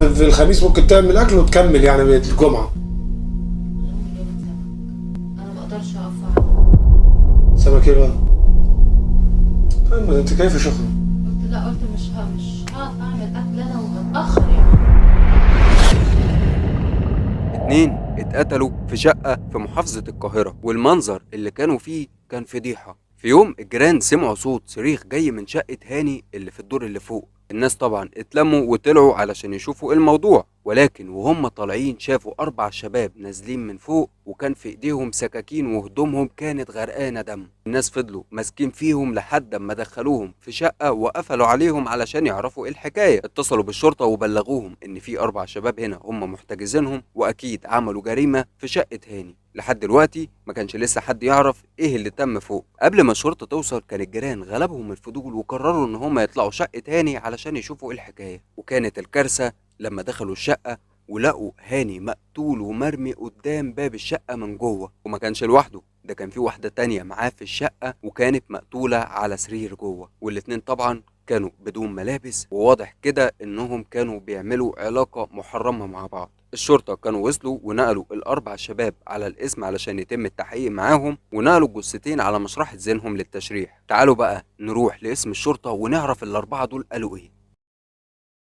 في الخميس ممكن تعمل اكل وتكمل يعني الجمعة. انا امي جابت سمك، انا ما اقدرش اقف اعمل. سمك ايه بقى؟ طيب ما انت كيف شغل؟ قلت لا، قلت مش هقف اعمل اكل انا وهتاخر يعني. 2 اتقتلوا في شقة في محافظة القاهرة، والمنظر اللي كانوا فيه كان فضيحة. في يوم الجيران سمعوا صوت صريخ جاي من شقة هاني اللي في الدور اللي فوق. الناس طبعا اتلموا وطلعوا علشان يشوفوا الموضوع، ولكن وهم طالعين شافوا 4 شباب نازلين من فوق، وكان في ايديهم سكاكين وهدومهم كانت غرقانة دم. الناس فضلوا ماسكين فيهم لحد ما دخلوهم في شقة وقفلوا عليهم علشان يعرفوا ايه الحكاية. اتصلوا بالشرطة وبلغوهم ان في 4 شباب هنا هم محتجزينهم واكيد عملوا جريمة في شقة هاني. لحد دلوقتي ما كانش لسه حد يعرف ايه اللي تم فوق. قبل ما الشرطة توصل كان الجيران غلبهم الفضول وقرروا ان هم يطلعوا شقة هاني علشان يشوفوا ايه الحكاية. وكانت الكارثة لما دخلوا الشقة ولقوا هاني مقتول ومرمي قدام باب الشقة من جوه، وما كانش لوحده، ده كان في واحدة تانية معاه في الشقة وكانت مقتولة على سرير جوه، والاتنين طبعا كانوا بدون ملابس، وواضح كده انهم كانوا بيعملوا علاقة محرمة مع بعض. الشرطة كانوا وصلوا ونقلوا ال4 شباب على الاسم علشان يتم التحقيق معاهم، ونقلوا الجثتين على مشرحة زينهم للتشريح. تعالوا بقى نروح لاسم الشرطة ونعرف ال4 دول قالوا ايه.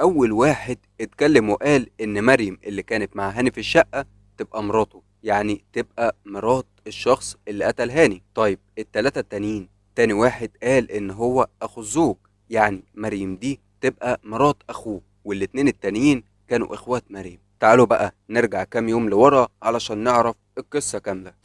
أول واحد اتكلم وقال إن مريم اللي كانت مع هاني في الشقة تبقى مراته، يعني تبقى مرات الشخص اللي قتل هاني. طيب ال3 التانيين، تاني واحد قال إن هو أخو الزوج، يعني مريم دي تبقى مرات أخوه، والاتنين التانيين كانوا إخوات مريم. تعالوا بقى نرجع كام يوم لورا علشان نعرف القصة كاملة.